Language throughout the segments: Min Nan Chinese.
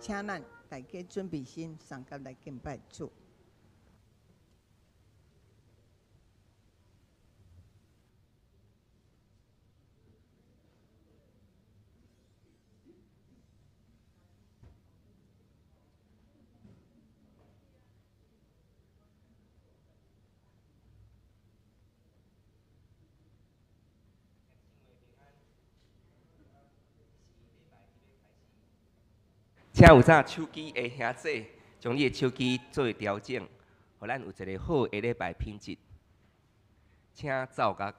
請咱大家準備心，送甲來敬拜主。請有早手機的兄弟，將你的手機做調整，予咱有一个好的禮拜品質。請奏樂。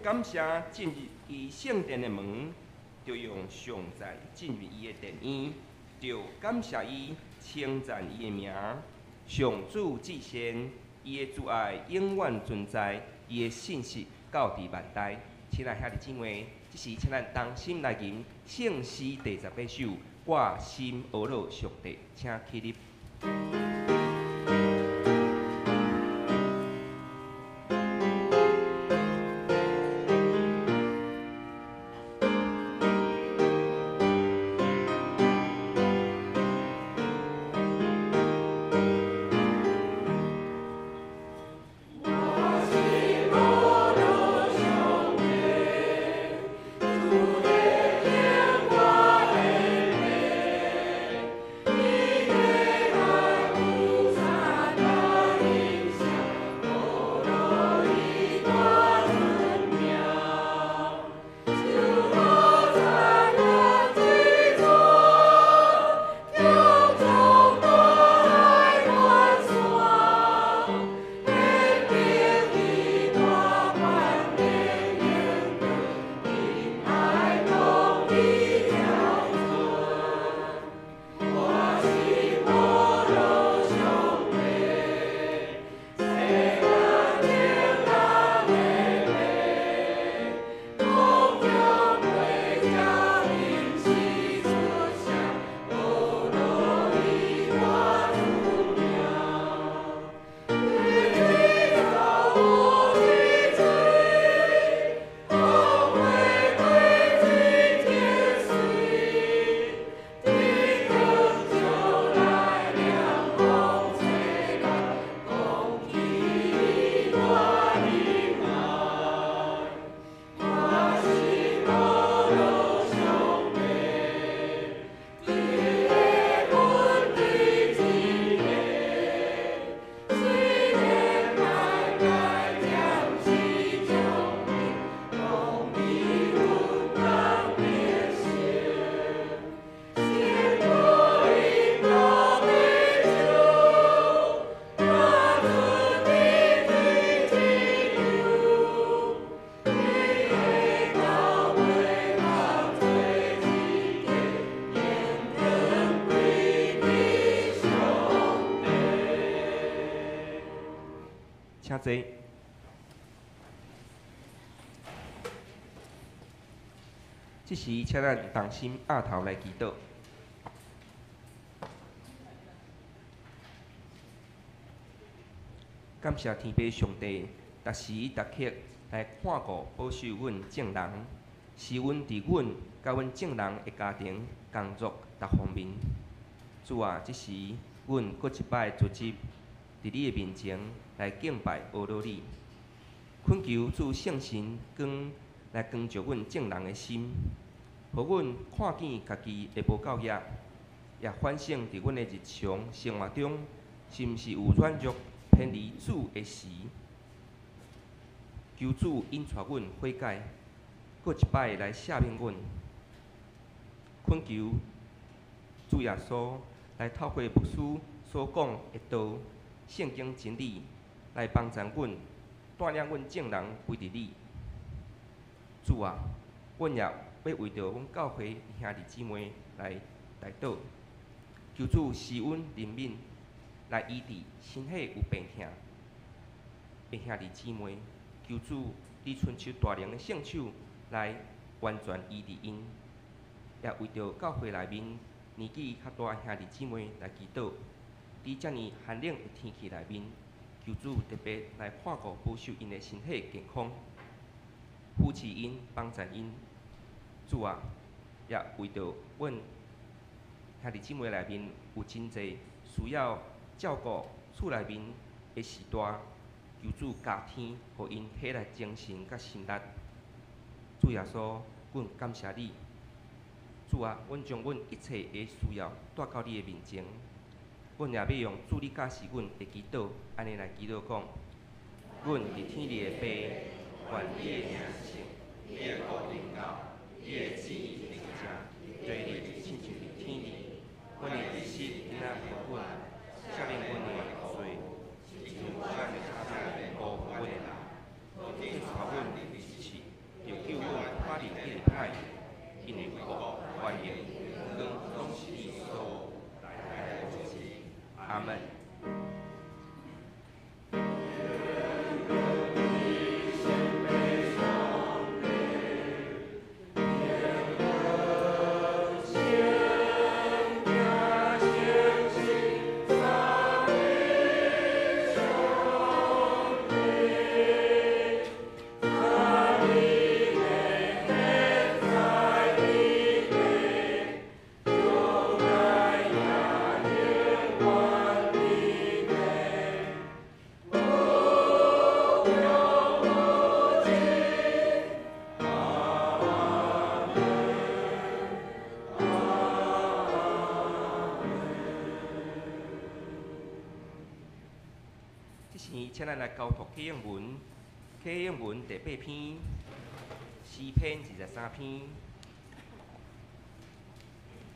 感謝進入伊聖殿的門，著用頌讚進入伊的殿院，著感謝伊，稱讚伊的名。上主至善，伊的慈愛永遠存在，伊的信實到佇萬代。親愛兄弟姊妹，這時請咱同心來吟聖詩第18首，我心呵咾上帝，請起立。我請坐。這時，請咱同心徼頭來祈禱。感謝天父上帝，逐時逐刻來看顧保守阮眾人，使阮佇阮佮阮眾人的家庭工作逐方面。主啊，這時阮閣一擺聚集佇你的面前來敬拜阿羅你，懇求主聖神光來光照阮眾人的心，予阮看見家己的無夠額，也反省佇阮的日常生活中，是毋是有軟弱偏離主的時，求主引帶阮悔改，閣一擺來赦免阮。懇求主耶穌來透過牧師所講的道、聖經真理，來幫助阮，帶領阮眾人歸佇你。主啊，阮也欲為著阮教會兄弟姊妹來代禱，求主施恩憐憫，來醫治身體有病痛的兄弟姊妹。求主你伸出大能的聖手來完全醫治𪜶，也為著教會內面年紀較大的兄弟姊妹來祈禱。佇遮爾寒冷的天氣內面，求主特別來看顧保守𪜶的身體健康，扶持𪜶，幫助𪜶。主啊，也為著阮兄弟姊妹內面有真濟需要照顧厝內面的序大，求主加添，予𪜶體力、精神佮心力。主耶穌，阮感謝你。主啊，阮將阮一切的需要帶到你的面前，阮也欲用主你教示阮的祈禱，按呢來祈禱講：阮佇天裡的父，願你的名聖，你的國臨到，你的旨意佇這，地裡親像佇天裡。阮的一食今仔予阮，赦免阮的罪，親像阮赦免辜負阮的人。免帶阮入試，著救阮脫離彼个歹，因為國、權榮、光攏是你所有，來來無止。阿門。這時，請咱來交託啟應文，啟應文第八篇，詩篇23篇。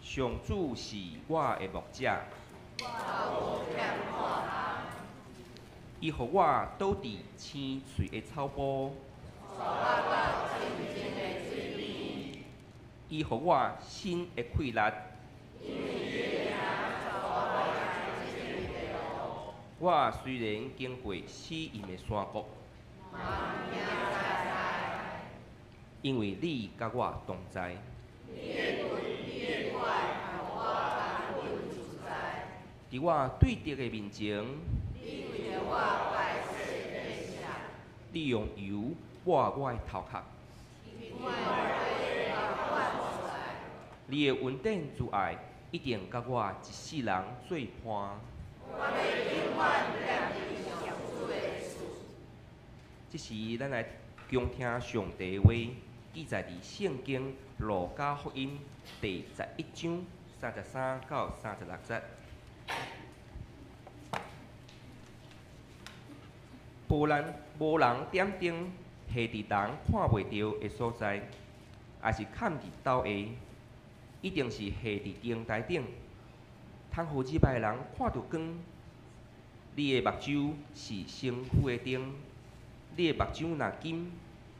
上主是我的牧者，伊予我倒佇青翠的草埔，伊予我新的氣力。我雖然經過死蔭的山谷，因為你佮我同在。佇我對敵的面前，你用油抹我的頭殼，你的恩典慈愛一定佮我一世人做伴。這時，咱來恭聽上帝的話，記載佇聖經路加福音第11章33到36節。無人無人點燈，下佇人看袂著的所在，抑是崁佇斗下，一定是下佇燈臺頂，通予入來的人看著光。你的目睭是身軀的燈，你的目睭若金，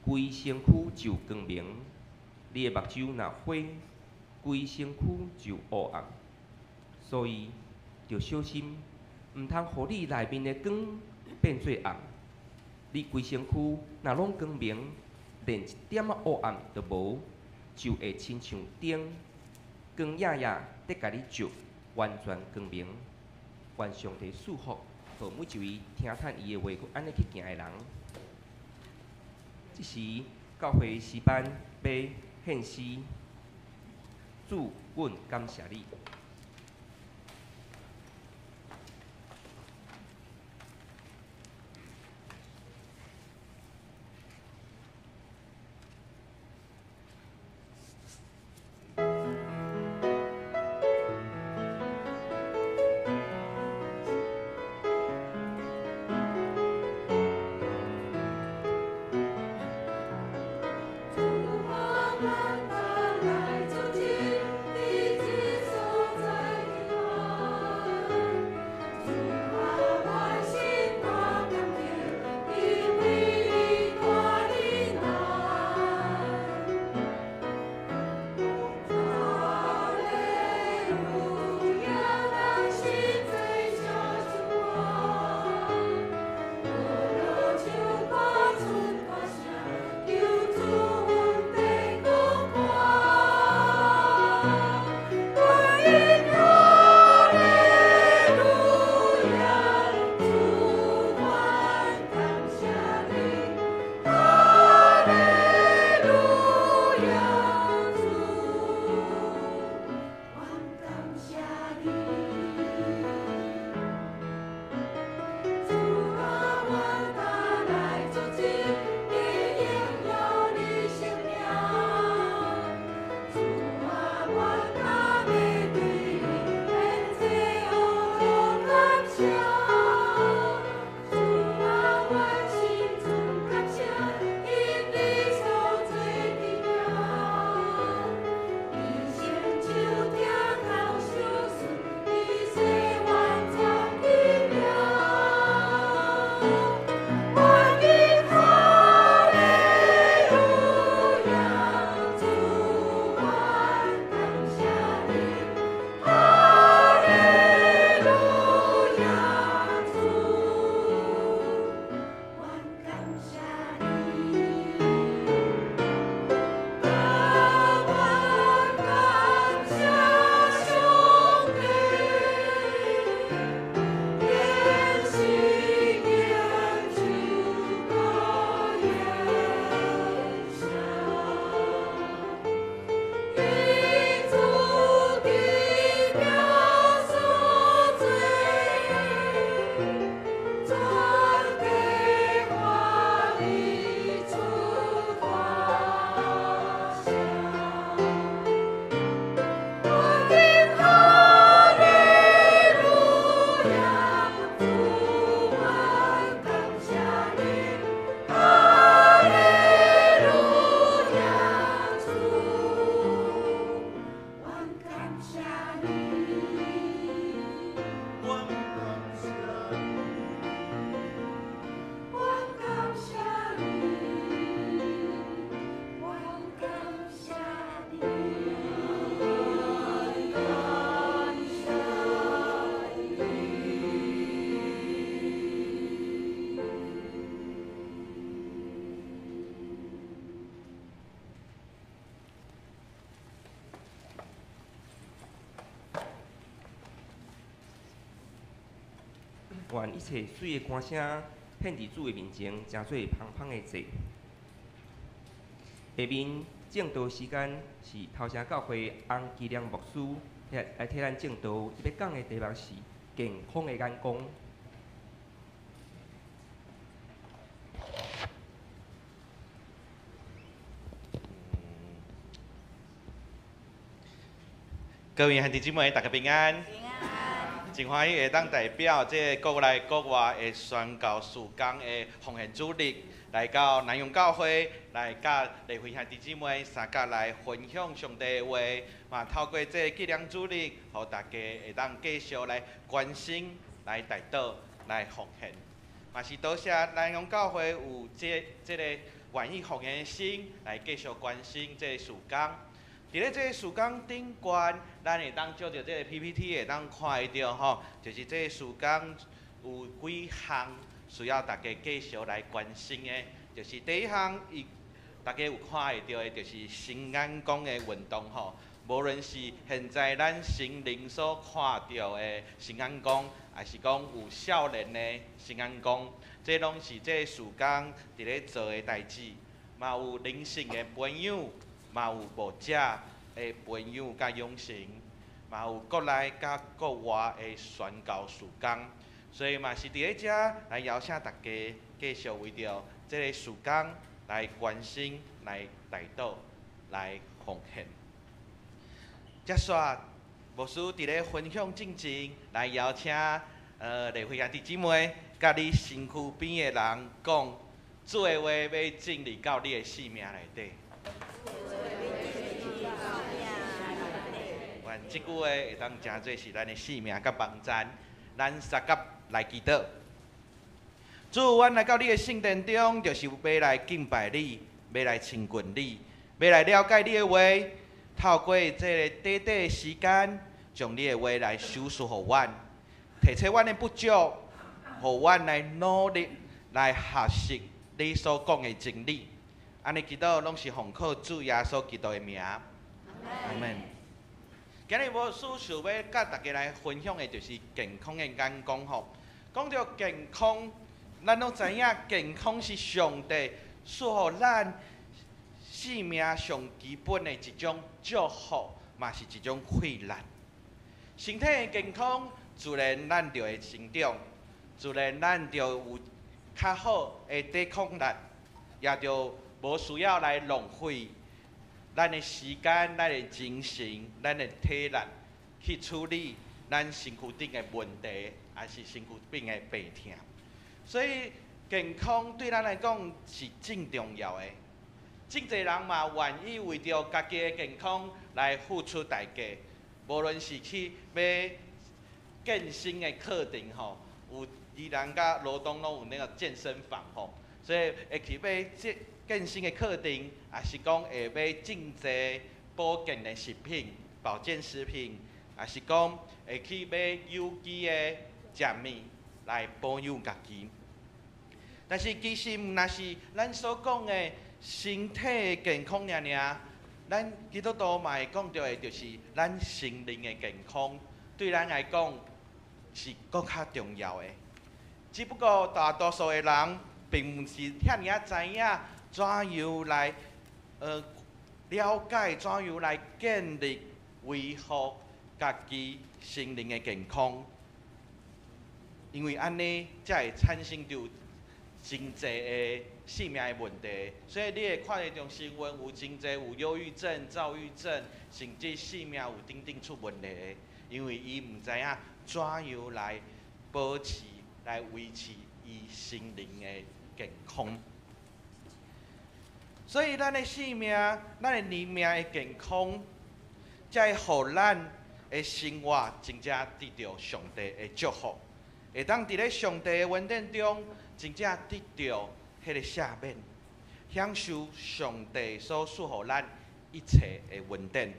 規身軀就光明；你的目睭若花，規身軀就烏暗。所以，著小心，毋通予你內面的光變做暗。你規身軀若攏光明，連一點仔烏暗都無，就會親像燈光燁燁佇共你照，完全光明。願上帝賜福，予每一位聽趁伊的話，閣按呢去行的人。這時教會詩班欲獻詩，主，阮感謝你。願一切媠的歌聲獻佇主的面前，成做芳芳的祭。下面證道時間是頭城教會洪基良牧師來替咱證道，伊欲講的題目是健康的眼光。各位兄弟姊妹，大家平安。真歡喜會當代表這個國內國外的宣教事工的奉獻主力，來到南洋教會，來佮禮會兄弟姊妹相佮來分享上帝的話，嘛透過這個紀念主日，予大家會當繼續來關心、來代禱、來奉獻。嘛是多謝南洋教會有這個願意奉獻的心，來繼續關心這個事工。佇咧這個事工頂懸，咱會當借著這個 PPT 會當看會著吼，就是這個事工有幾項需要大家繼續來關心的，就是第一項，伊大家有看會著的，就是新眼光的運動吼。無論是現在咱成人所看著的新眼光，抑是講有少年的新眼光，這攏是這事工佇咧做的代誌。嘛有靈性的培養，嘛有牧者的培養佮養成，嘛有國內佮國外的宣教事工，所以嘛是佇咧遮來邀請大家繼續為著這个事工來關心、來代禱、來奉獻。接續，牧師佇咧分享進前，來邀請麗慧兄弟姊妹，佮你身軀邊的人講，主的話欲進入到你的生命內底。願這句話會當成做是咱的生命佮幫贊，咱相佮來祈禱。主，阮來到你的聖殿中，就是欲來敬拜你，欲來親近你，欲來了解你的話。透過這个短短的時間，將你的話來啟示予阮，提醒阮的不足，予阮來努力來學習你所講的真理。按呢祈禱，攏是奉靠主耶穌基督的名。阿門。今日牧師想欲佮大家來分享的，就是健康的眼光吼。講著健康，咱攏知影健康是上帝賜予咱生命上基本的一種祝福，嘛是一種困難。身體的健康，自然咱就會成長，自然咱就有較好的抵抗力，也就無需要來浪費咱的時間、咱的精神、咱的體力去處理咱身軀頂的問題，抑是身軀頂的病痛。所以健康對咱來講是真重要的。真濟人嘛願意為著家己的健康來付出代價，無論是去買健身的課程吼，有宜蘭佮羅東攏有那個健身房吼，所以會去買這健身的課程，抑是講會買真濟保健的食品、保健食品，抑是講會去買有機的食物來保養家己。但是其實毋但是咱所講的身體的健康爾爾，咱基督徒嘛會講著的，就是咱心靈的健康，對咱來講是閣較重要的。只不過大多數的人並毋是遐爾仔知影怎樣來了解，怎樣來建立維護家己心靈的健康，因為按呢才會產生著真濟的性命的問題，所以你會看著新聞有真濟有憂鬱症、躁鬱症，甚至性命有等等出問題的，因為伊毋知影怎樣來保持、來維持伊心靈的健康。所以咱的性命、咱的靈命的健康，才會予咱的生活真正得著上帝的祝福，會當佇咧上帝的恩典中，真正得著彼個赦免，享受上帝所賜予咱一切的恩典。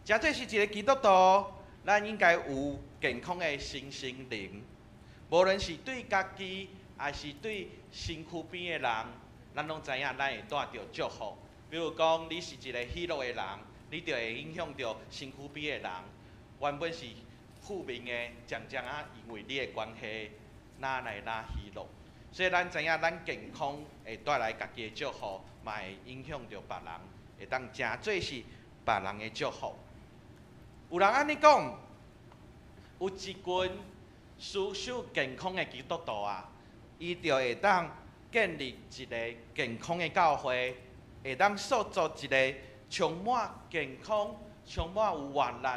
誠做是一个基督徒，咱應該有健康的身心靈，無論是對家己，抑是對身軀邊的人，咱攏知影咱會帶著祝福。比如講，你是一个喜樂的人，你就會影響著身軀邊的人。原本是負面的，漸漸仔，因為你的關係，哪來哪喜樂。所以咱知影，咱健康會帶來家己的祝福，嘛會影響著別人，會當誠做是別人的祝福。有人按呢講，有一群持守健康的基督徒啊，伊就會當建立一个健康的教會，會當塑造一个充滿健康、充滿有活力、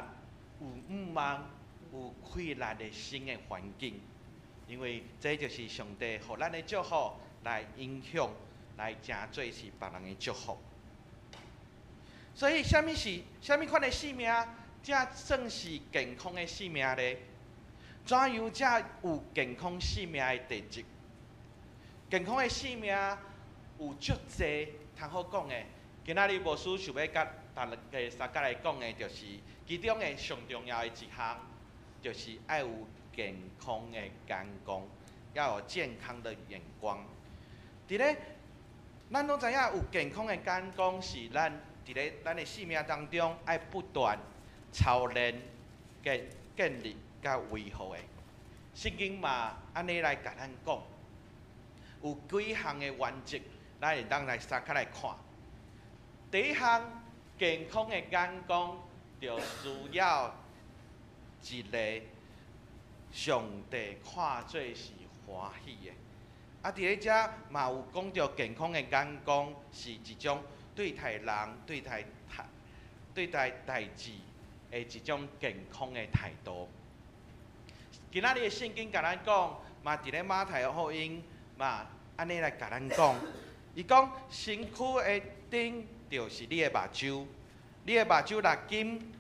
有向望、有氣力的新的環境。因為這就是上帝予咱的祝福，來影響、來成做是別人的祝福。所以，啥物是啥物款的生命，才算是健康的生命呢？怎樣才有健康生命的特質？健康的生命有足濟通好講的。今仔日牧師想欲佮大家相佮來講的，就是其中的上重要的一項，就是愛有健康的眼光，要有健康的眼光。佇咧，咱攏知影有健康的眼光是咱佇咧咱的生命當中愛不斷操練、建立佮維護的。聖經嘛按呢來共咱講，有幾項的原則，咱會當來相較來看。第一項，健康的眼光，就需要一個上帝看做是歡喜的。啊，佇咧遮嘛有講著健康的眼光是一種對待人、對待代誌的一種健康的態度。今仔日的聖經共咱講，嘛佇咧馬太福音嘛按呢來共咱講，伊講身軀的燈就是你的目睭，你的目睭若金，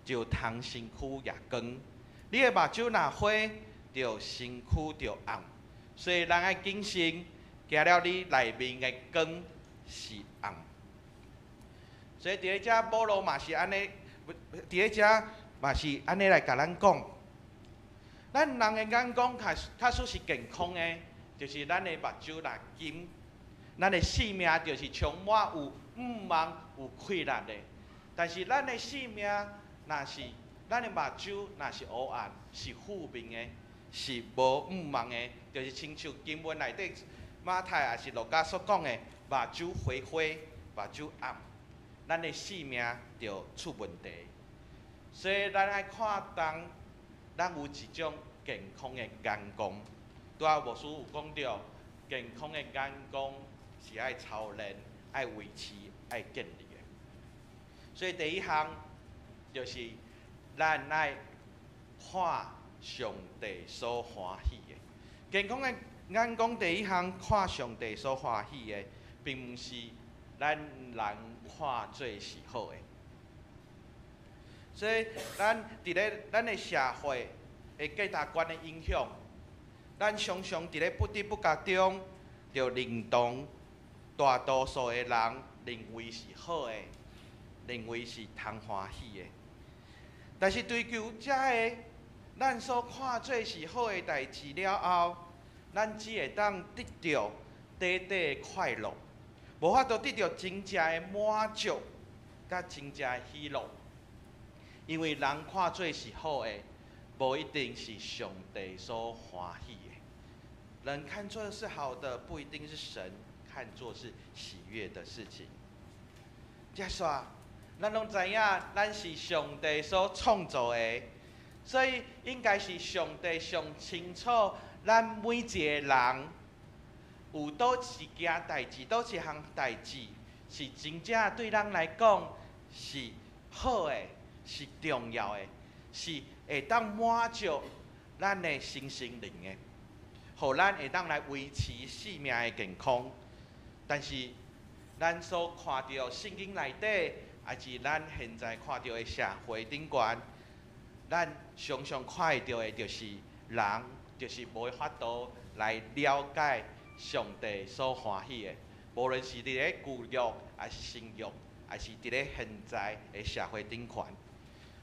就通身軀也光；你的目睭若花，就身軀就暗。所以咱愛謹慎，驚了你內面的光是暗。所以佇咧遮保羅嘛是按呢，佇咧遮嘛是按呢來共咱講，咱人的眼光確實是健康的，就是咱的目睭若金，咱的生命就是充滿有向望、有氣力的。但是咱的生命若是咱的目睭若是烏暗，是負面的，是無向望的，就是親像經文內底馬太抑是路加所講的，目睭花花，目睭暗，咱的生命就出問題。所以咱愛看重，咱有一種健康的眼光。拄仔牧師有講著，健康的眼光是愛操練、愛維持、愛建立的。所以第一項就是咱愛看上帝所歡喜的。健康的眼光，第一項看上帝所歡喜的，並毋是咱人看做是好的。所以咱佇咧咱的社會的價值觀的影響，咱常常佇咧不知不覺中，就認同大多數的人認為是好的，認為是通歡喜的。但是追求這个咱所看做是好的代誌了後，咱只會當得著短短的快樂，無法度得著真正的滿足，佮真正的喜樂。因為人看做是好的，無一定是上帝所歡喜的。人看做是好的，不一定是神看作是喜悅的事情。接煞，咱攏知影，咱是上帝所創造的，所以應該是上帝上清楚咱每一個人有佗一件代誌，佗一項代誌是真正對咱來講是好的，是重要的，是會當滿足咱的身心靈的，予咱會當來維持生命的健康。但是，咱所看著聖經內底，抑是咱現在看著的社會頂懸，咱常常看會著的，就是人就是無法度來了解上帝所歡喜的，無論是佇咧舊約，抑是新約，抑是佇咧現在的社會頂懸，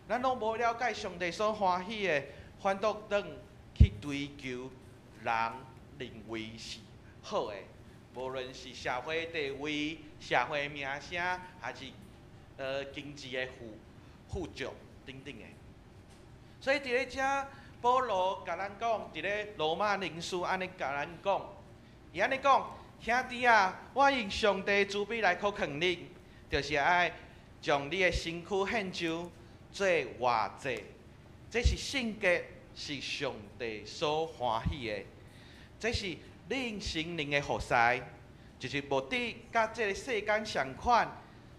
咱攏無了解上帝所歡喜的，反倒轉去追求人認為是好的，無論是社會地位、社會名聲，還是經濟的富足等等的。所以佇咧遮，保羅共咱講，佇咧羅馬人書按呢共咱講，伊按呢講：兄弟啊，我用上帝慈悲來苦勸你，就是愛將你的身軀獻上做活祭，這是聖潔，是上帝所歡喜的，這是恁心靈的服侍，就是目的佮這个世間相款，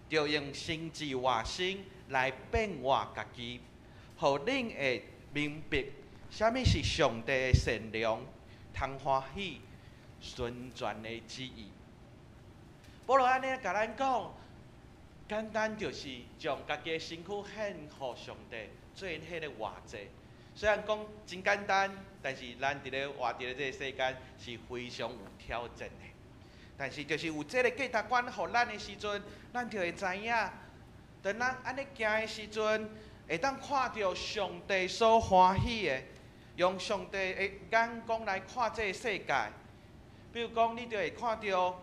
著用心智活新來變化家己，予恁會明白啥物是上帝的善良、通歡喜、純全的旨意。保羅按呢共咱講，簡單就是將家己的身軀獻予上帝，做彼个活祭。雖然講真簡單，但是咱佇咧活佇咧這个世間是非常有挑戰的。但是就是有這个價值觀予咱的時陣，咱就會知影，當咱按呢行的時陣，會當看著上帝所歡喜的，用上帝的眼光來看這个世界。比如講，你就會看著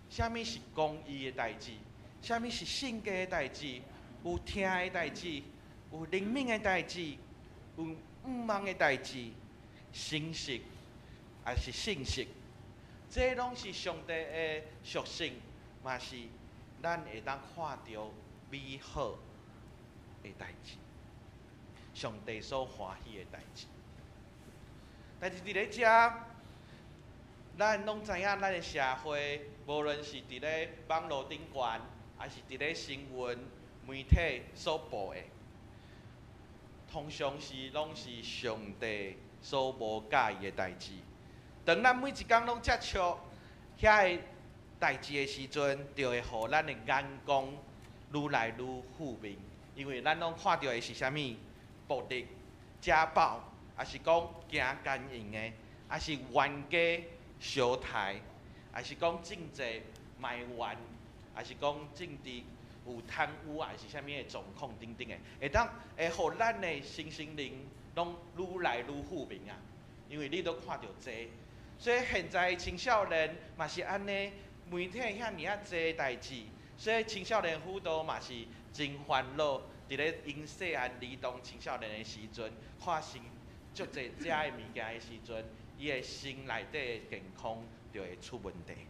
啥物是公義的代誌，啥物是聖潔的代誌，有疼的代誌，有憐憫的代誌，有向望的代誌，誠實抑是信實，這攏是上帝的屬性，嘛是咱會當看著美好的代誌，上帝所歡喜的代誌。但是佇咧遮，咱攏知影，咱的社會，無論是佇咧網路頂懸，抑是佇咧新聞媒體所報的，通常是攏是上帝所無佮意的代誌。當咱每一工攏接觸遐个代誌的時陣，就會予咱的眼光愈來愈負面，因為咱攏看著的是啥物？暴力、家暴，抑是講行奸淫的，抑是冤家相刣，抑是講政治埋怨，抑是講政治有貪污，抑是啥物的狀況等等的，會當會予咱的身心靈攏愈來愈負面啊！因為你都看著這，所以現在青少年嘛是按呢，媒體遐爾仔濟代誌，所以青少年輔導嘛是真煩惱。佇咧𪜶細漢兒童青少年的時陣，看成足濟遮的物件的時陣，伊的心內底的健康就會出問題。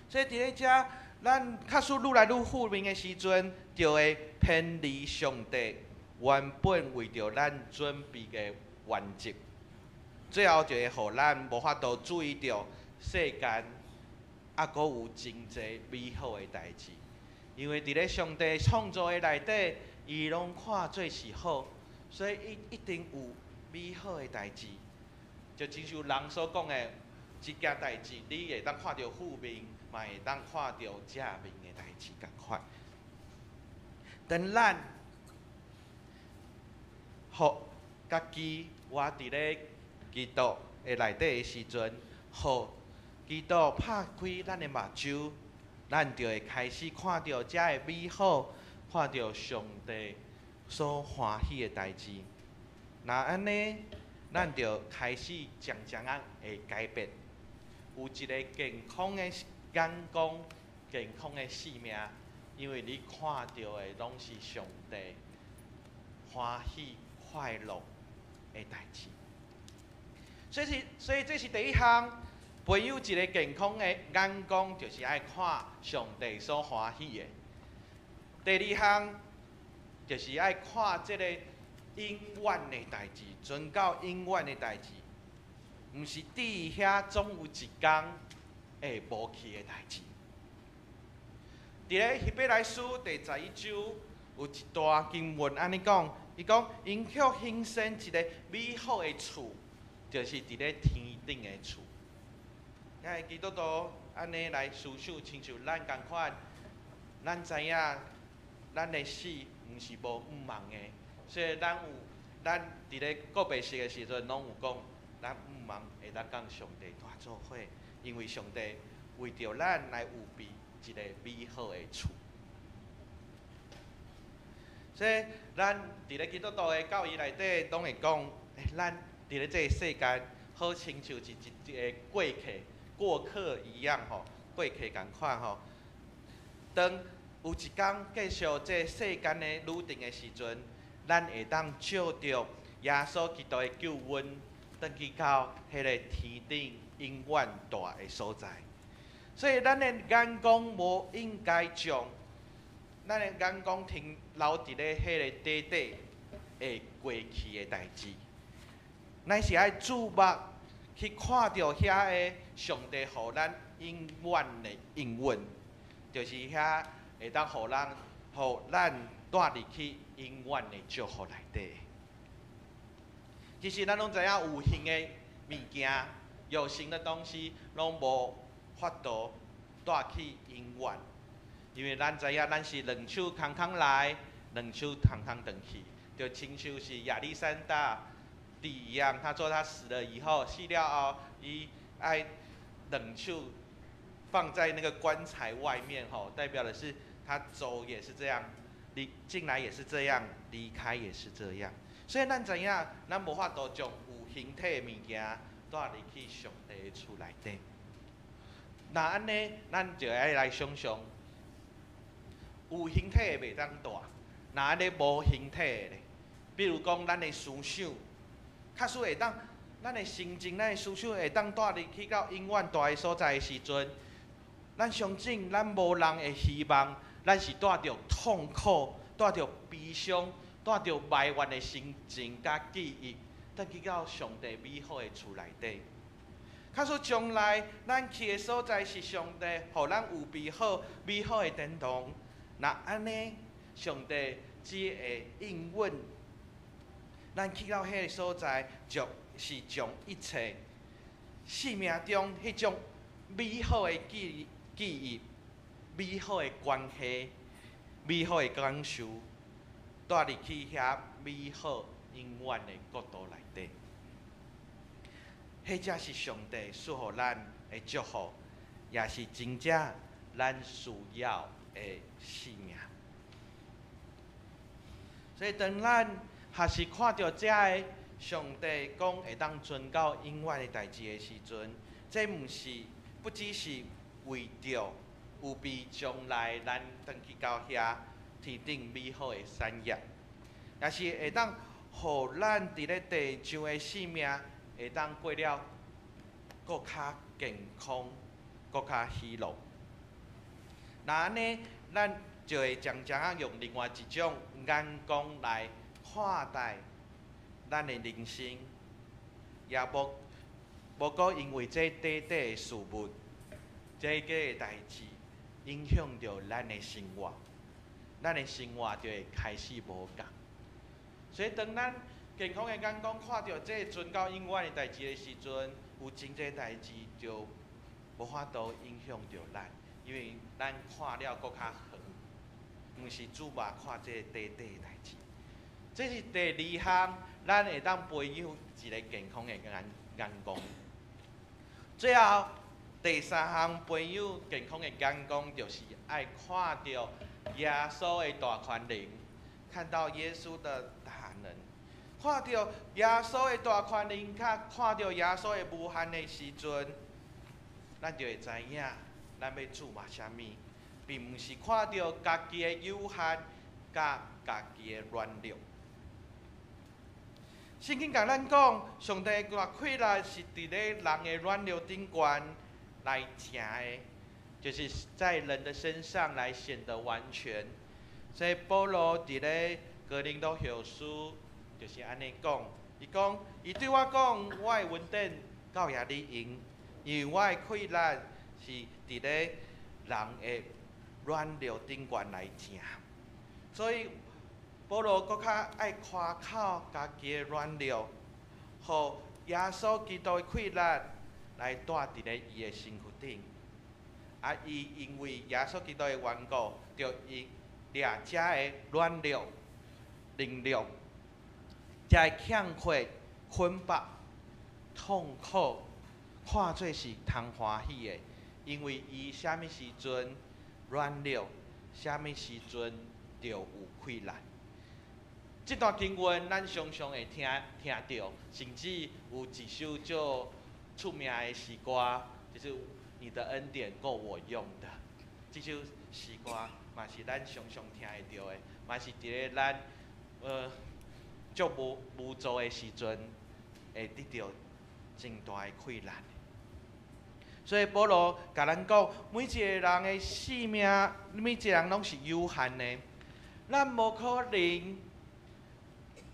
所以佇咧遮，咱假使愈來愈負面的時陣，就會偏離上帝原本為著咱準備的原則，最後就會予咱無法度注意著世間猶閣有真濟美好的代誌。因為佇咧上帝創造的內底，伊攏看做是好，所以伊一定有美好的代誌。就親像人所講的，一件代誌，你會當看著負面，嘛會當看著正面的代誌仝款。當咱予家己活佇咧基督的內底的時陣，予基督拍開咱的目睭，咱就會開始看著遮的美好，看著上帝所歡喜的代誌。若按呢，咱就開始漸漸仔會改變，有一个健康的眼光、健康的生命，因為你看著的攏是上帝歡喜快樂的代誌。所以這是第一項，培養一个健康的眼光，就是愛看上帝所歡喜的。第二項，就是愛看這个永遠的代誌，存到永遠的代誌，毋是佇遐總有一工會無去的代誌。佇咧希伯來書第11章有一段經文按呢講，伊講𪜶卻興建一个美好的厝，就是佇咧天頂的厝。遐个基督徒按呢來思想，親像咱仝款，咱知影咱的死毋是無向望的，所以咱有咱佇咧告別式的時陣，攏有講，咱向望會當佮上帝蹛做伙，因為上帝為著咱來預備一个美好的厝。所以咱佇咧基督徒的教義內底，攏會講，咱佇咧這个世間，好親像是一个過客、過客一樣吼，過客仝款吼。當有一工結束這世間的旅程的時陣，咱會當借著耶穌基督的救恩，轉去到彼个天頂永遠蹛的所在。所以咱的眼光無應該將咱的眼光停留佇咧彼个短短會過去的代誌，乃是愛注目去看著遐个上帝予咱永遠的應允，就是遐會當予咱蹛入去永遠的祝福內底。其實咱攏知影有形的物件、有形的東西，攏無法度帶去永遠，因為咱知影咱是兩手空空來，兩手空空轉去，就親像是亞歷山大帝一樣，他說他死了以後，死了後，伊愛兩手放在那個棺材外面，吼，代表的是他走也是這樣，離進來也是這樣，離開也是這樣。所以咱知影，咱無法度將有形體的物件帶入去上帝的厝內底。若按呢，咱就愛來想像，有形體的袂當帶，若按呢無形體的咧，比如講咱的思想，假使會當，咱的心情、咱的思想會當帶入去到永遠蹛的所在的時陣，咱相信咱無人會希望，咱是帶著痛苦、帶著悲傷、帶著埋怨的心情佮記憶，轉去到上帝美好的厝內底。假使將來咱去的所在是上帝，予咱預備好美好的殿堂，若按呢，上帝只會應允咱去到彼个所在，就是將一切生命中彼種美好的記憶、美好的關係、美好的感受，帶入去遐美好永遠的國度內底。彼才是上帝賜予咱的祝福，也是真正咱需要的生命。所以，當咱若是看著這个上帝講會當存到永遠的代誌的時陣，這毋是不只是為著預備將來咱轉去到遐天頂美好的產業，也是會當予咱佇咧地上的生命會當過了閣較健康、閣較喜樂。若按呢，咱就會漸漸仔用另外一種眼光來看待咱的人生，也無閣因為這短短的事物、這個的代誌，影響著咱的生活，咱的生活就會開始無仝。所以，當咱健康的眼光看著這存到永遠的代誌的時陣，有真濟代誌就無法度影響著咱，因為咱看了閣較遠，毋是注目看這短短的代誌。這是第二項，咱會當培養一个健康的眼光。最後第三項培養健康的眼光，就是愛看著耶穌的大權能，看到耶穌的大能，看著耶穌的大權能，佮看著耶穌的無限的時陣，咱就會知影咱欲注目啥物，並毋是看著家己的有限，佮家己的軟弱。聖經共咱講，上帝的大氣力是佇咧人的軟弱頂懸來成的，就是在人的身上來顯得完全。所以保羅佇咧哥林多後書就是按呢講，伊講，伊對我講，我的恩典夠予你用，因為我的氣力是佇咧人的軟弱頂懸來成。所以保羅閣較愛誇口家己的軟弱，予耶穌基督的氣力來帶佇咧伊的身軀頂。啊，伊因為耶穌基督的緣故，就伊掠這个軟弱能力，這个欠缺、捆綁、痛苦，看做是通歡喜的，因為伊啥物時陣軟弱，啥物時陣就有氣力。這段經文咱常常會聽著，甚至有一首足出名的詩歌，就是《你的恩典夠我用的》。這首詩歌嘛是咱常常聽會著的，嘛是佇咧咱足無助的時陣，會得著真大的氣力。所以保羅共咱講，每一个人的生命，每一個人攏是有限的，咱無可能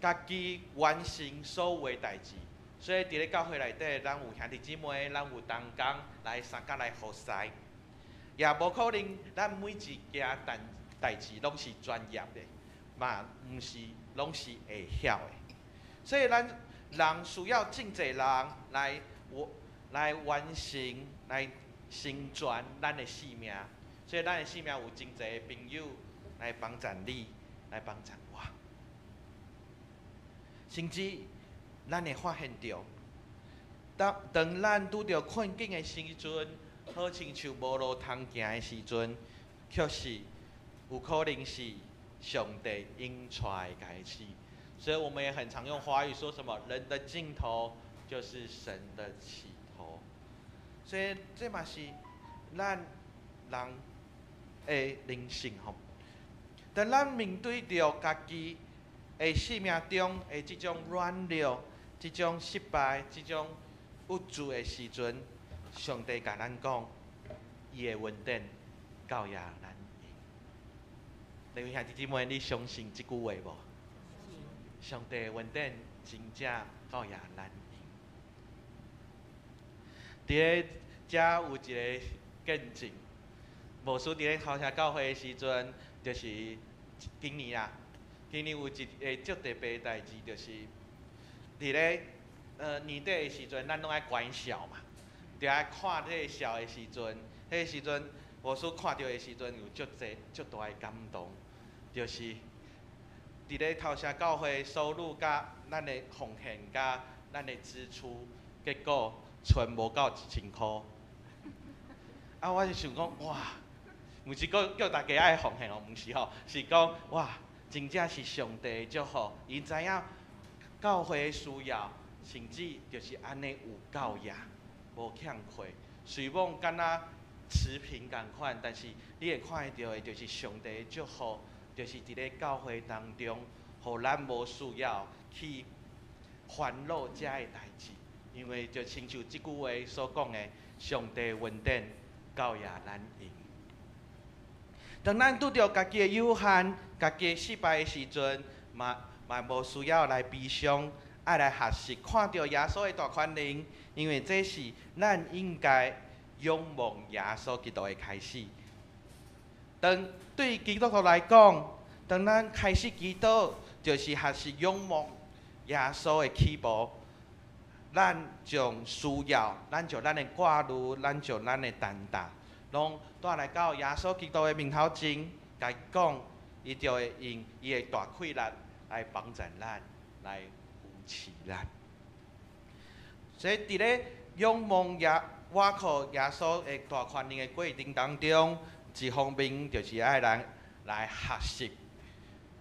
家己完成所有的代誌。所以佇咧教會內底，咱有兄弟姊妹，咱有同工來相共來服侍，也無可能咱每一件代誌攏是專業的，嘛毋是攏是會曉的。所以咱人需要真濟人來完成、來成全咱的生命。所以咱的生命有真濟朋友來幫助你，來幫助我。甚至咱會發現著，當咱拄著困境的時陣，好親像無路通行的時陣，確實有可能是上帝引帶的開始。所以我們也很常用華語說什麼，人的盡頭就是神的起頭。所以這嘛是咱人的靈性吼。當咱面對著家己的生命中的這種軟弱、這種失敗、這種無助的時陣，上帝共咱講，伊的恩典夠額咱用。各位兄弟姊妹，你相信這句話無？上帝的恩典真正夠額咱用。佇咧遮有一个見證，牧師佇咧頭城教會的時陣，就是今年啦，今年有一个足特別的代誌，就是佇咧年底的時陣，咱攏愛關數嘛，就愛看這个數的時陣，彼个時陣牧師看著的時陣有足濟足大的感動，就是佇咧頭城教會收入佮咱的奉獻佮咱的支出，結果賰無夠1000箍。啊，我就想講，哇，毋是講叫大家愛奉獻哦，毋是吼，是講哇，真正是上帝的祝福，伊知影教會的需要，甚至就是按呢有夠額，無欠缺。雖罔敢若持平仝款，但是你會看會著的，就是上帝的祝福，就是佇咧教會當中，予咱無需要去煩惱遮的代誌，因為就親像這句話所講的，上帝恩典夠額咱用。當咱拄著家己的有限、家己的失敗的時陣，嘛無需要來悲傷，愛來學習看著耶穌的大權能，因為這是咱應該仰望耶穌基督的開始。當對基督徒來講，當咱開始祈禱，就是學習仰望耶穌的起步。咱將需要，咱將咱的掛慮，咱將咱的擔擔，攏帶來到耶穌基督的面頭前，共伊講，伊就會用伊的大氣力來幫助咱，來扶持咱。所以佇咧仰望耶倚靠耶穌的大權能的過程當中，一方面就是愛咱來學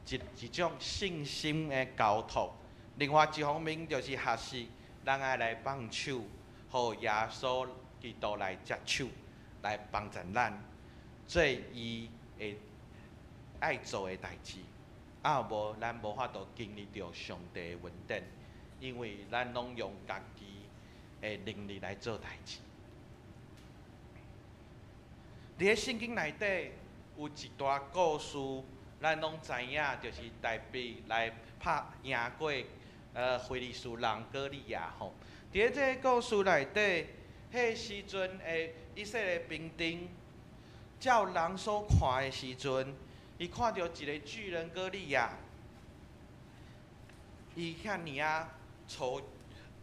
習一種信心的交託；另外一方面就是學習咱愛來放手，予耶穌基督來接手，來幫助咱做伊會愛做的代誌。啊，無咱無法度經歷著上帝的恩典，因為咱攏用家己的能力來做代誌。佇咧聖經內底有一段故事，咱攏知影，就是大衛來拍贏過非利士人歌利亞吼。佇咧這个故事內底，彼時陣的以色列兵丁，照人所看的時陣，伊看著一个巨人歌利亞，伊遐爾仔粗，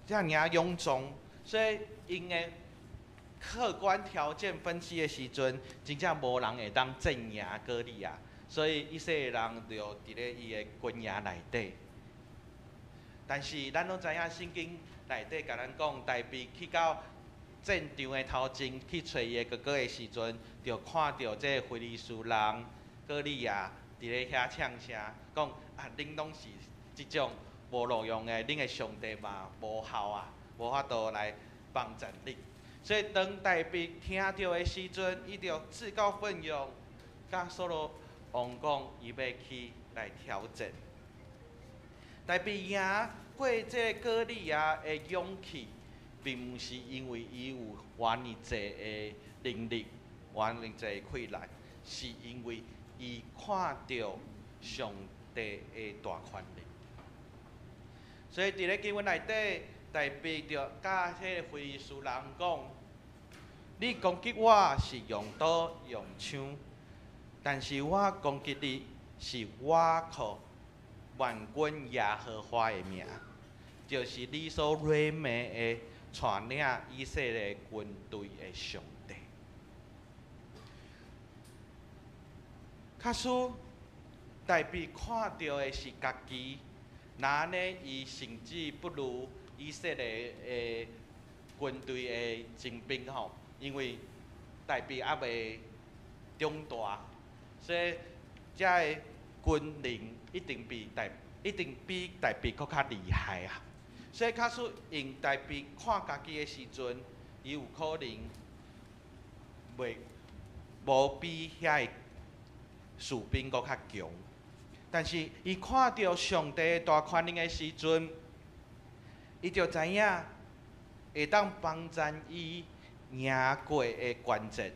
遮爾仔勇壯，所以𪜶的客觀條件分析的時陣，真正無人會當戰贏歌利亞，所以以色列人就佇咧伊的軍營內底。但是咱攏知影聖經內底共咱講，大衛去到戰場的頭前去揣伊的哥哥的時陣，就看著這个非利士人歌利亞佇咧遐嗆聲，講啊，恁攏是這種無路用的，恁的上帝嘛無效啊，無法度來幫助恁。所以當大衛聽著的時陣，伊就自告奮勇，佮掃羅王講，伊欲去來挑戰。大衛贏過這个歌利亞的勇氣，並毋是因為伊有偌爾濟的能力、偌爾濟的氣力，是因為伊看著上帝的大權能。所以佇咧經文內底，大衛就佮彼个非利士人講：你攻擊我是用刀用槍，但是我攻擊你是倚靠萬軍耶和華的名，就是你所辱罵的帶領以色列軍隊的上帝。假使大衛看著的是家己，若按呢伊甚至不如以色列的軍隊的精兵吼，因為大衛猶未長大，所以遮的軍能一定比大一定比大衛閣較厲害啊！所以假使用大衛看家己的時陣，伊有可能袂無比遐個士兵閣較強。但是伊看著上帝的大權能的時陣，伊就知影會當幫贊伊贏過的關鍵，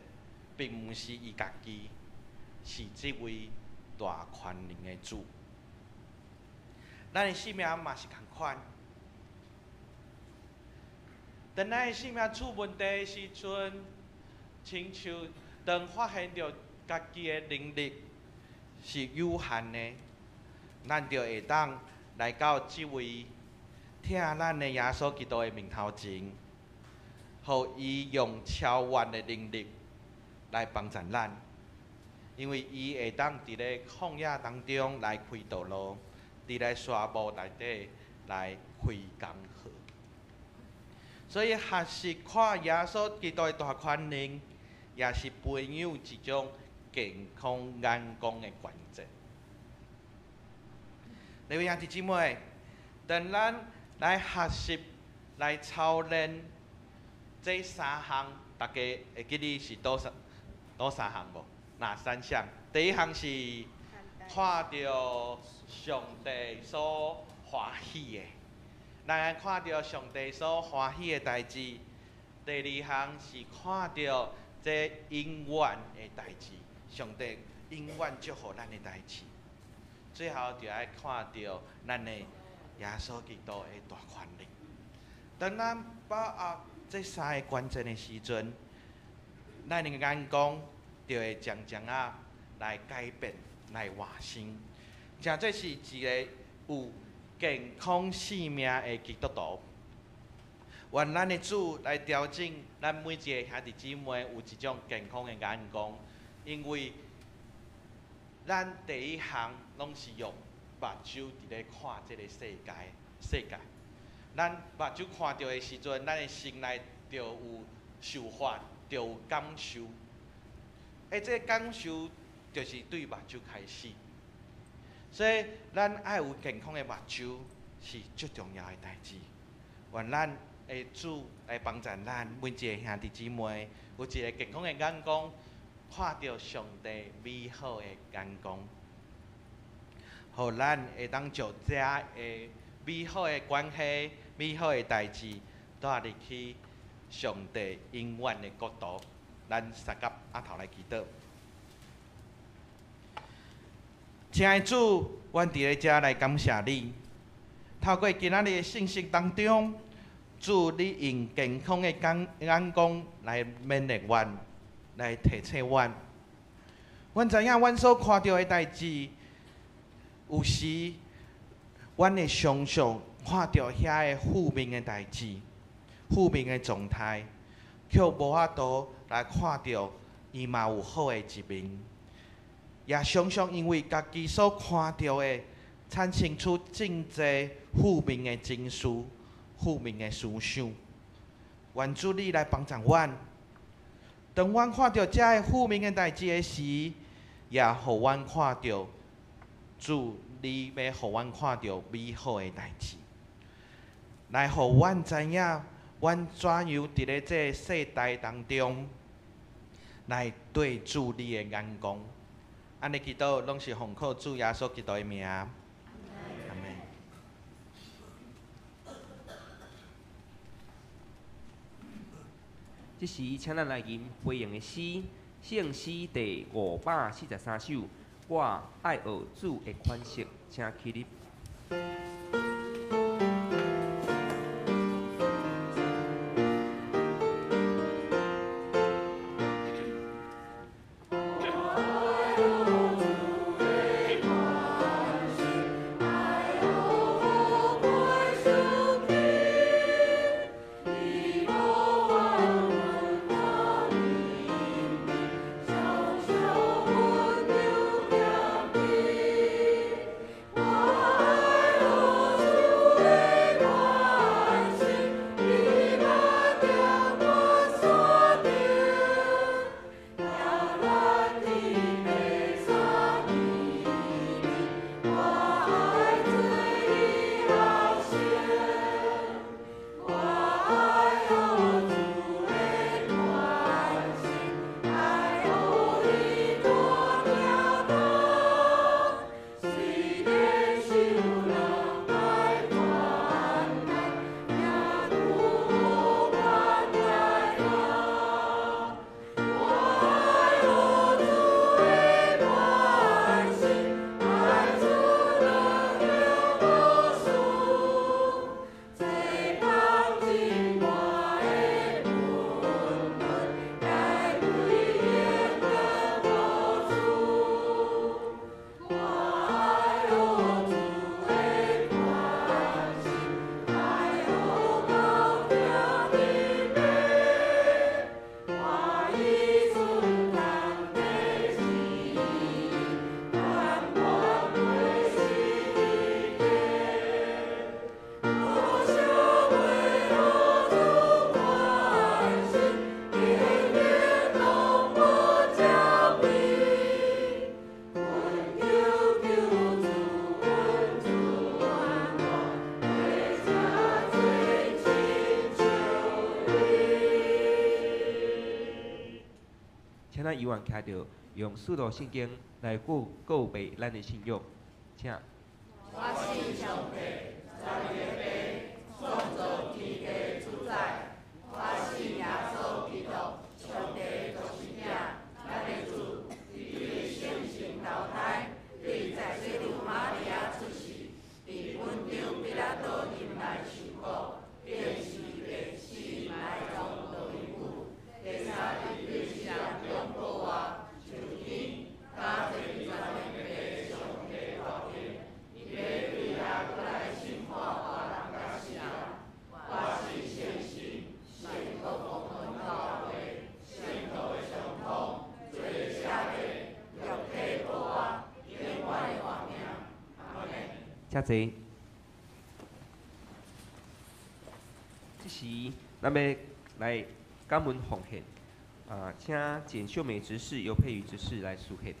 並毋是伊家己，是這位大權能的主。咱的生命嘛是仝款，當咱的生命出問題的時陣，親像當發現著家己的能力是有限的，咱就會當來到這位疼咱的耶穌基督的面頭前，予伊用超越的能力來幫助咱，因為伊會當佇咧曠野當中來開道路，佇咧沙漠內底來開江河。所以學習看耶穌基督的大權能，也是培養一種健康眼光的關鍵。各位兄弟姊妹，當咱來學習、來操練這三項，大家會記得是佗三佗三項無？哪三項？第一項是看著上帝所歡喜的，咱愛看著上帝所歡喜的代誌。第二項是看著這永遠的代誌，上帝永遠祝福咱的代誌。最後就愛看著咱的耶穌基督的大權力。當咱把握這三个關鍵的時陣，咱的眼光就會漸漸仔來改變、來換新。誠這是一个有健康生命的基督徒。願咱的主來調整咱每一个兄弟姊妹有一種健康的眼光，因為咱第一項攏是用目睭佇咧看這个世界，世界。咱目睭看著的時陣，咱的心內就有想法，就有感受。這个感受就是對目睭開始。所以，咱愛有健康的目睭是足重要的代誌。願咱的主來幫助咱每一个兄弟姊妹，有一个健康的眼光，看著上帝美好的眼光，予咱會當就這个美好的關係、美好的代誌，帶入去上帝永遠的國度。咱三甲阿頭來祈禱。親愛的主，阮佇咧遮來感謝你。透過今仔日的信息當中，主你用健康的眼光來勉勵阮，來提醒阮。阮知影阮所看著的代誌，有時阮會常常看著遐个負面的代誌、負面的狀態，卻無法度來看著伊嘛有好的一面。也常常因為家己所看著的，產生出真濟負面的情緒、負面的思想。願主你來幫助阮，當阮看著這个負面的代誌的時，也予阮看著主你欲予阮看著美好的代誌，來予阮知影，阮怎樣佇咧這个世代當中，來對主你的眼光。按呢祈禱，攏是奉靠主耶穌基督的名。阿們。這時，請咱來吟回應的詩，聖詩第543首。我愛學主的款式，請起立。我請咱猶原徛著，用使徒信經來告告白咱的信仰，請。我信上帝，全能的父，創造天地的主宰。我信耶穌基督，上帝的獨生子，咱的主，佇伊的聖神投胎，對在洗女瑪利亞出世，佇本丟彼拉多任內受苦，釘十字架死埋葬落地府，第三日對死人中復活，上天，駕坐佇全能父上帝右邊，伊欲對遐閣來審判活人佮死人。我信聖神，聖國公教會，聖徒的相通，罪的赦免，肉體復活，永遠的活命。阿們。請坐。這時，咱欲來感恩奉獻，啊，請簡秀美執事、尤佩瑜執事來司獻。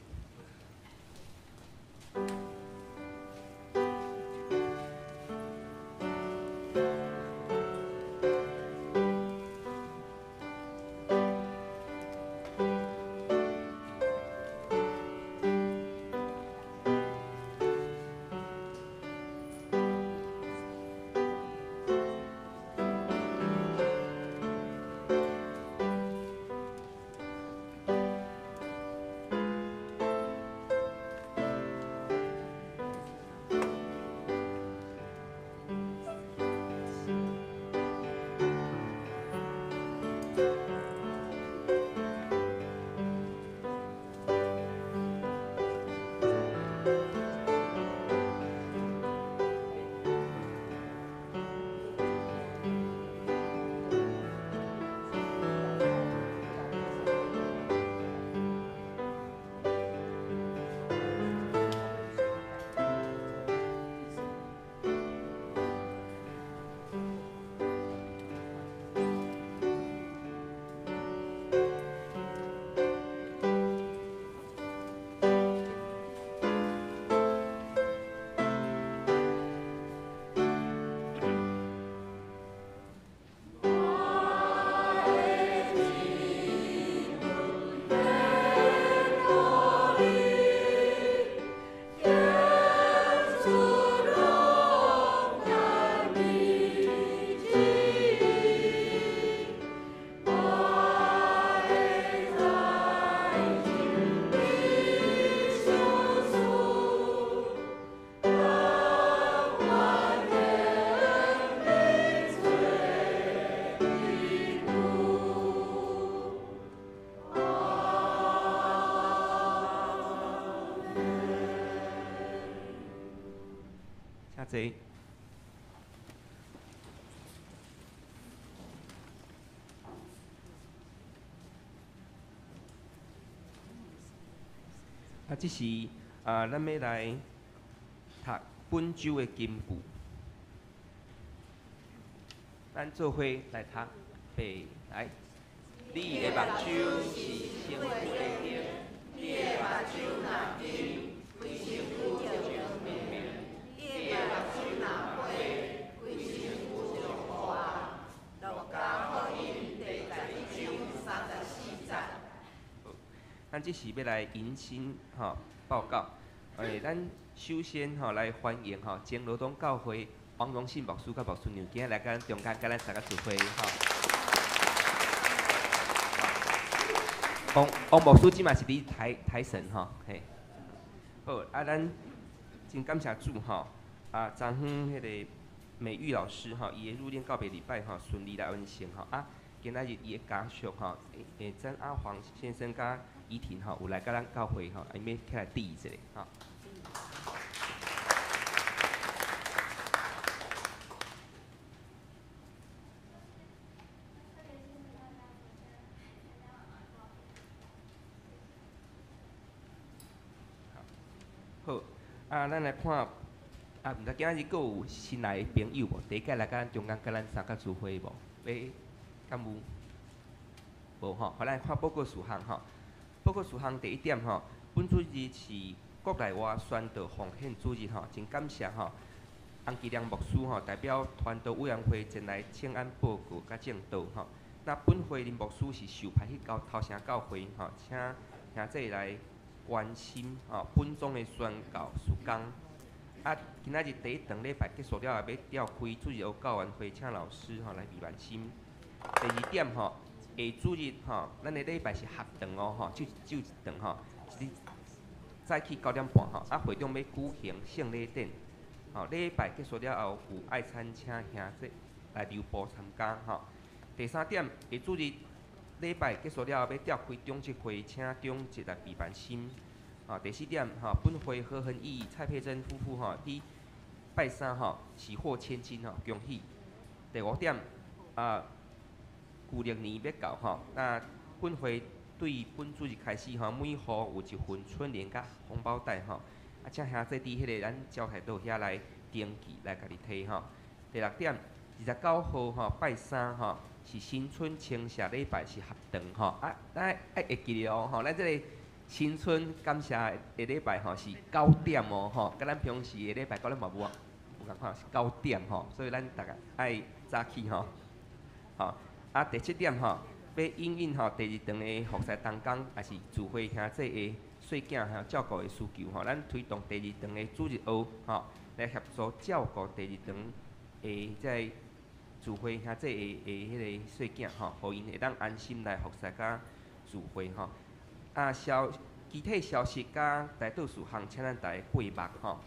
請坐。啊，這時啊，咱欲來讀本週的金句。咱做伙來讀，背來。你的目睭是身軀的燈，你的目睭若明，規身軀就明；你的目睭若花，規身軀就烏暗。路加福音第11章34節。咱這時欲來迎新吼報告，咱首先吼來歡迎吼前羅東教會王榮信牧師佮牧師娘，今仔來佮咱中間佮咱三個聚會吼。王王牧師這馬是佇台台神吼，嘿。好，啊，咱真感謝主吼，啊，昨昏彼个美玉老師吼，伊的入殮告別禮拜吼順利來完成吼，啊，今仔日伊的家屬吼，曾阿黃先生佮怡婷吼，有來佮咱教會吼，伊欲起來致一下吼。好，啊，咱來看，啊，毋知今仔日閣有新來的朋友無？第一擺來佮咱中間佮咱三個聚會無？欲敢有？無吼，好，咱來看報告事項吼。報告事項第一點吼，本主日是國內外宣道奉獻主日吼，真感謝吼，洪基良牧師吼代表傳道委員會前來請安報告佮證道吼。咱那本會林牧師是受派去到頭城教會吼，請兄弟來關心吼本宗的宣教事工。啊，今仔日第一堂禮拜結束了後，欲召開主日學教員會，請老師吼來備萬心。第二點吼，下主日吼，咱的禮拜是合堂哦吼，就只有一堂吼，是早起9點半吼，啊會長欲舉行聖禮典，吼禮拜結束了後有愛餐，請兄弟來留步參加吼。第三點，下主日禮拜結束了後，欲召開長執會，請長執來備辦心。吼，第四點，吼，本會何恆毅、蔡佩珍夫婦吼，佇拜三吼喜獲千金吼，恭喜。第五點，啊，舊曆年欲到吼，那本會對本主日開始吼，每戶有一份春聯佮紅包袋吼，啊，請兄弟佇彼个咱招待桌遐來登記來家己提吼。第六點，29號吼拜三吼是新春清社禮拜是合堂吼，啊，咱愛會記得哦吼，咱這个新春感謝的禮拜吼是9點哦吼，佮咱平時的禮拜9點嘛無無仝款，是9點吼，所以咱逐家愛早起吼。吼，啊，第七點吼，欲應允吼第二堂的服侍同工，也是聚會兄弟的細囝吼照顧的需求吼，咱推動第二堂的主日學吼，來協助照顧第二堂的這个聚會兄弟的彼个細囝吼，予𪜶會當安心來服侍佮聚會吼。啊，消具體消息佮代禱事項，請咱逐家過目吼。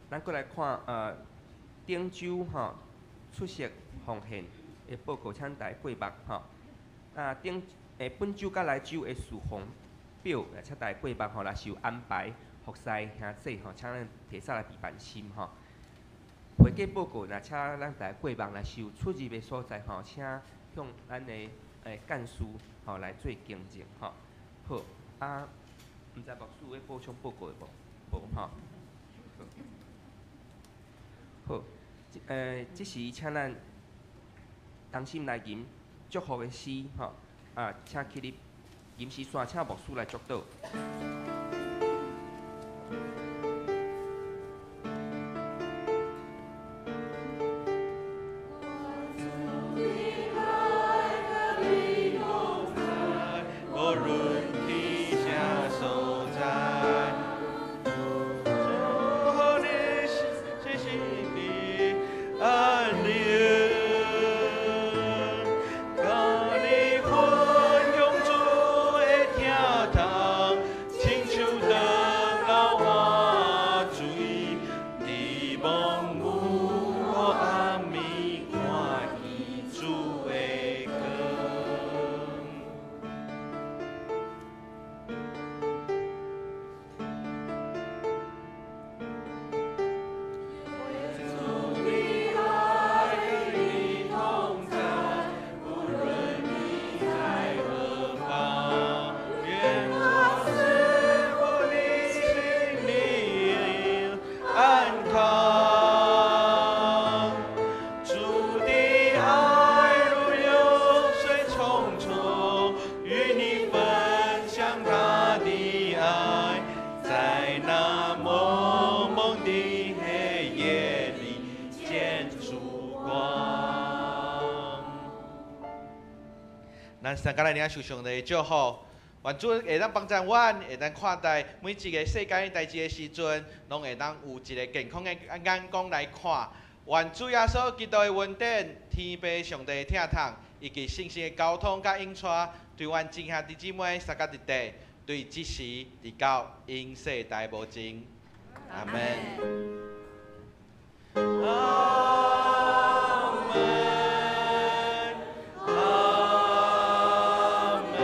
咱閣來看頂週吼出席奉獻的報告，請大家過目吼。啊，頂本週佮來週的事奉表，請大家過目吼。若是有安排服侍兄弟吼，請咱提早來備辦心吼。會計報告，若請咱大家過目，若是有出入的所在吼，請向咱的幹事吼來做更正吼。好，啊，毋知牧師有欲補充報告的無？無吼。好，這時請咱同心來吟祝福的詩吼，啊，請起立，吟詩煞請牧師來祝禱。咱今来领受上帝的祝福，願主會當幫贊阮，會當看待每一个世間的代誌的時陣，攏會當有一个健康的眼光來看。願主耶穌基督的恩典、天父上帝的疼痛，以及聖神的交通佮引帶，對阮眾兄弟姊妹三甲弟弟，對這時直到永世代無盡。阿門。阿門。阿門。阿門。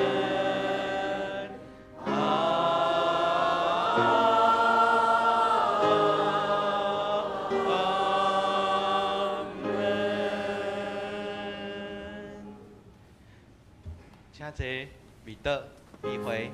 請坐，彼得，美會。